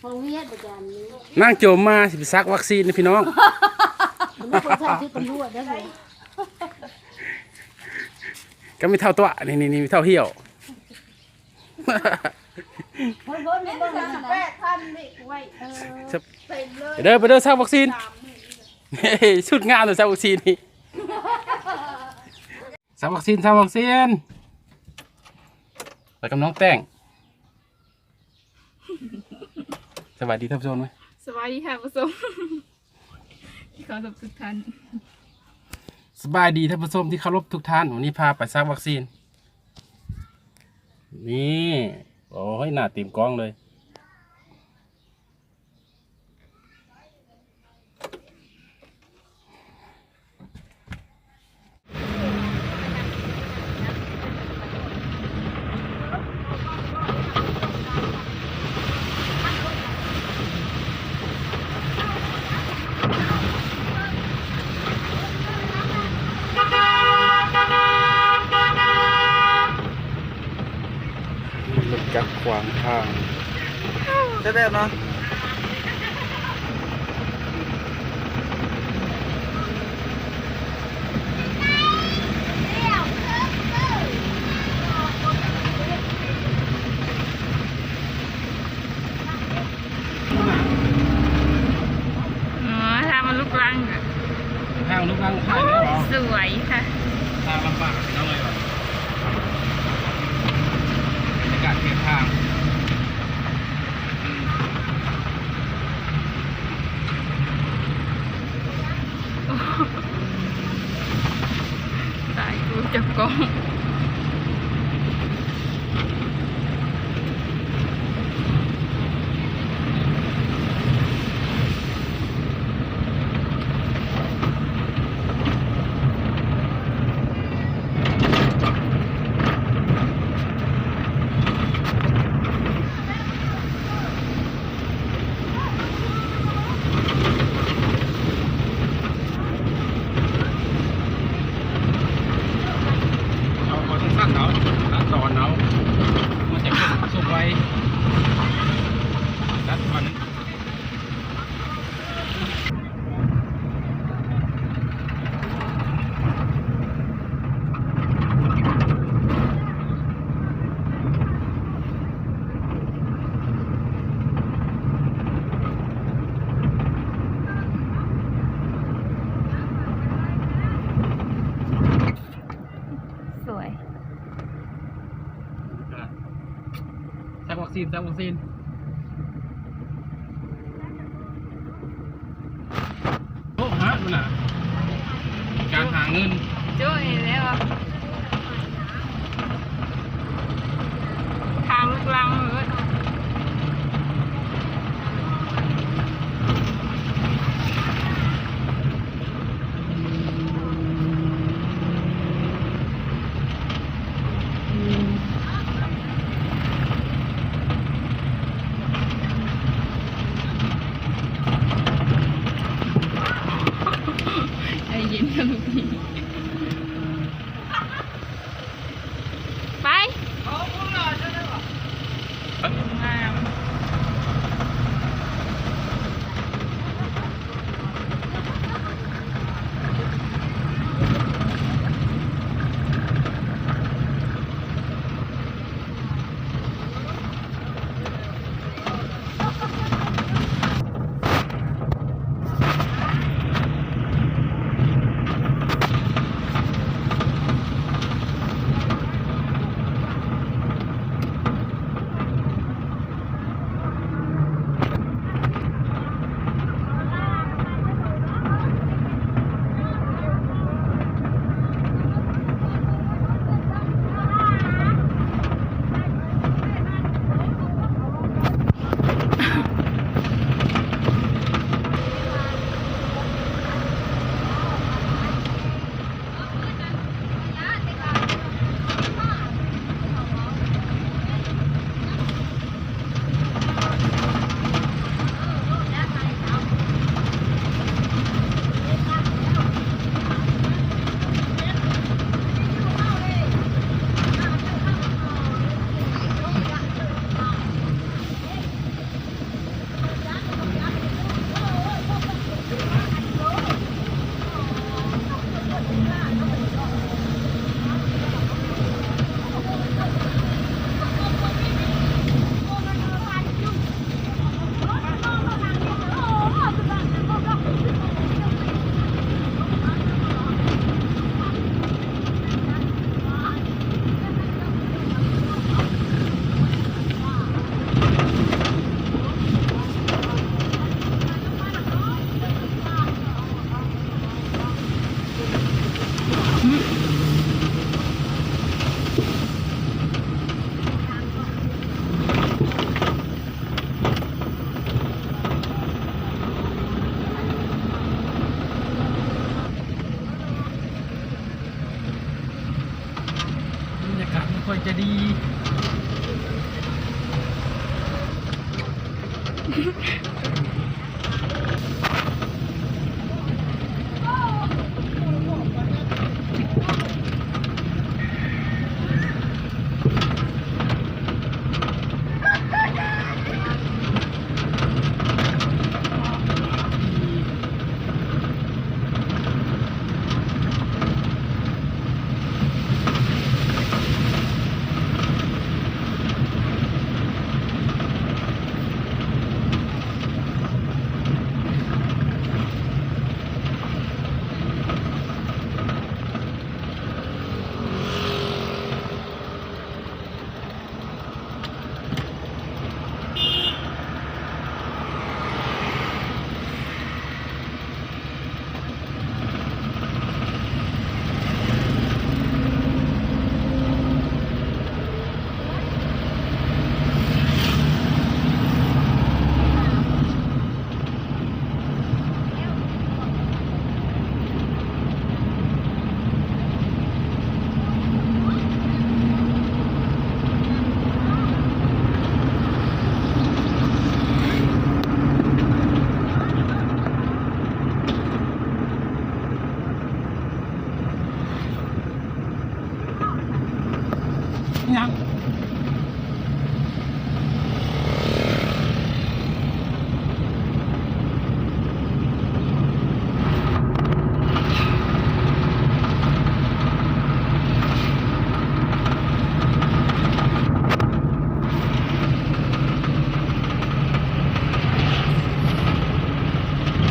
ຂອງເວຍດ ອາຈານນີ້ ນາງໂຈມມາ ຊິໄປສັກວັກຊີນໃຫ້ພີ່ນ້ອງ. ມັນບໍ່ໃສ່ຊຸດຕຳຫຼວດເດ້ ກັບແມ່ເຖົ້າຕົວະ ນີ້ໆໆ ແມ່ເຖົ້າຫ່ຽວ. ເພິ່ນ ເພິ່ນ ເພິ່ນ ເພິ່ນ ເພິ່ນ ເອີ ເດີ ໄປເດີ ສັກວັກຊີນ. ຊຸດງາມເລີຍ ສັກວັກຊີນນີ້. ສັກວັກຊີນ ສັກວັກຊີນ ໄປກັບນ້ອງແປ້ງ. ສະບາຍດີທ່ານຜູ້ຊົມເດີ. ສະບາຍດີທ່ານຜູ້ຊົມທີ່ເຄົາລົບທຸກທ່ານ. ສະບາຍດີທ່ານຜູ້ຊົມທີ່ເຄົາລົບທຸກທ່ານ. ວັນນີ້ພາໄປສັກວັກຊີນ. ນີ້ ໂອ້ຍ ໜ້າເຕັມກ້ອງເລີຍ. ມີລົດຈັກຂວາງທາງ. ແຊບໆເນາະ. ອໍ ທາງມັນລຸກລັງ ທາງລຸກລັງ. ໂອ້ ສວຍຄ່ະ. ທາງລຳບາກພີ່ນ້ອງເອີຍ ບັນຍາກາດຂຽບທາງ. ຕາຍ ກູຈັບກ້ອງ. ເອົາ ເອົາສັ້ນໆເອົາ ຕັດຕອນເອົາ ມັນຈະເປັນສຸກໄວ ຕັດມັນ. ສວຍ ສັກວັກຊີນ ສັກວັກຊີນ. ໂອ້ ຫາ ພຸ້ນນະ ການຫາເງິນ ໂຈ້ ເຫັນແລ້ວ ທາງລູກລັງເລີຍ. ໃຈເຢັນນະລູກ. ໄປ ເອີ ຫຍັງ?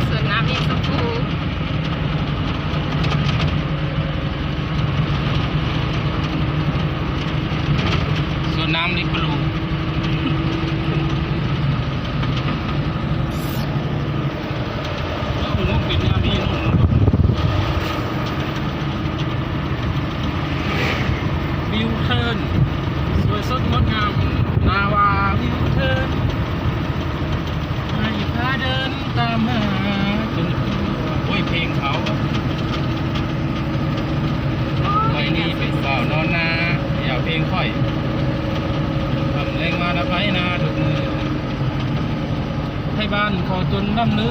ສວນນ້ຳອີກສັກຄູ່ ສວນນ້ຳລິກບະລູ. ເອີ ມັນເປັນແນວນີ້ເນາະ ວິວເທີນ ສວຍສົດງົດງາມ ນາວ່າວິວເທີນ ໃຫ້ພາເດີນຕາມຫາຈົນ ໂອ້ຍ ເພງເຂົາ ຂ້ອຍນີ້ເປັນບ່າວນອນນາ ຢ່າເພງຂ້ອຍ ຄ່ຳແລງມາລະໄປນາທຸກມື້. ໄທບ້ານເຂົາຈົນລ່ຳລື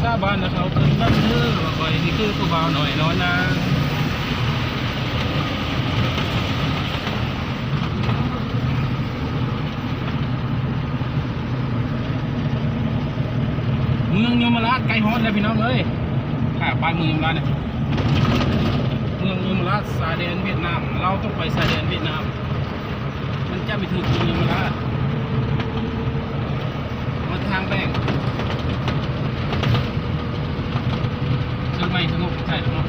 ຊາວບ້ານເຂົາຈົນລ່ຳລື ວ່າຂ້ອຍນີ້ຄືຜູ້ບ່າວນ້ອຍນອນນາ. ເມືອງຍົມມະລາດໃກ້ຮອດແລ້ວພີ່ນ້ອງເອີຍ ອ່າ ປາຍເມືອງຍົມມະລາດນີ້ ເມືອງຍົມມະລາດ ຊາຍແດນຫວຽດນາມ ລາວຕ້ອງໄປຊາຍແດນຫວຽດນາມ ມັນຈະໄປຖືກເມືອງຍົມມະລາດ. ມາທາງແບງ ເຊີນໃໝ່ສະໜຸກໃຈເນາະ.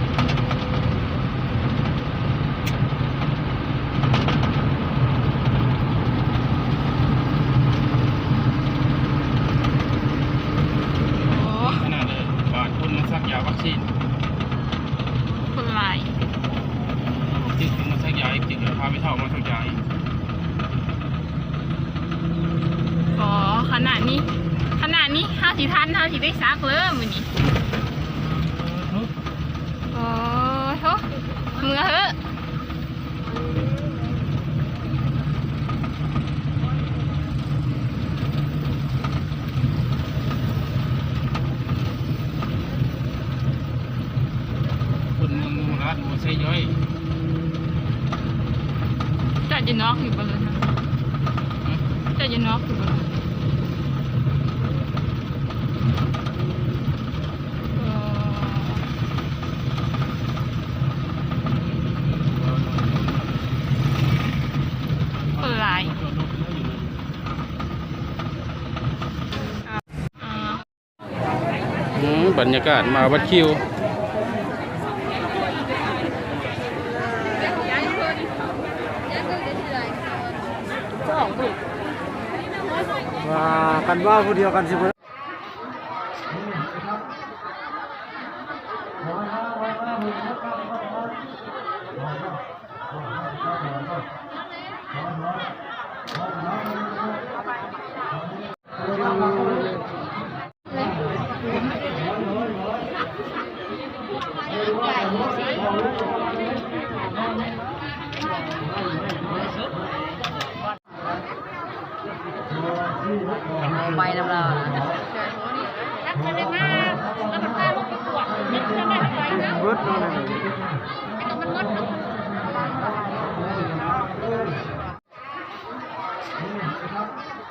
ໂອ້ ຂະໜາດເລີຍ ບາດຄົນມາສັກຢາວັກຊີນ ຄົນຫຼາຍ ຈຶ່ງມາສັກຢາອີກ ຈຶ່ງພາແມ່ເຖົ້າມາສັກຢາອີກ. ອໍ ຂະໜາດນີ້ ຂະໜາດນີ້ເຮົາຊິທັນ ເຮົາຊິໄດ້ສັກເລີມື້ນີ້. ໂອ້ໂທ ເມືອເຮີ້. ຄົນເມືອງໂຄລາດບໍ່ໃຊ້ຍ່ອຍ. ເຈົ້າຢູ່ນອກຢູ່ບໍ່ເລີຍ? ຫຶ? ເຈົ້າຢູ່ນອກຢູ່ບໍ່ເລີຍ? ເອີ ຄົນຫຼາຍ. ອືມ ບັນຍາກາດມາວັດຄິວ. ວ່າກັນເວົ້າຜູ້ດຽວກັນຊິບໍ່ໄດ້. ໄປນຳລາວນະ. ເບິດໂລດນະ.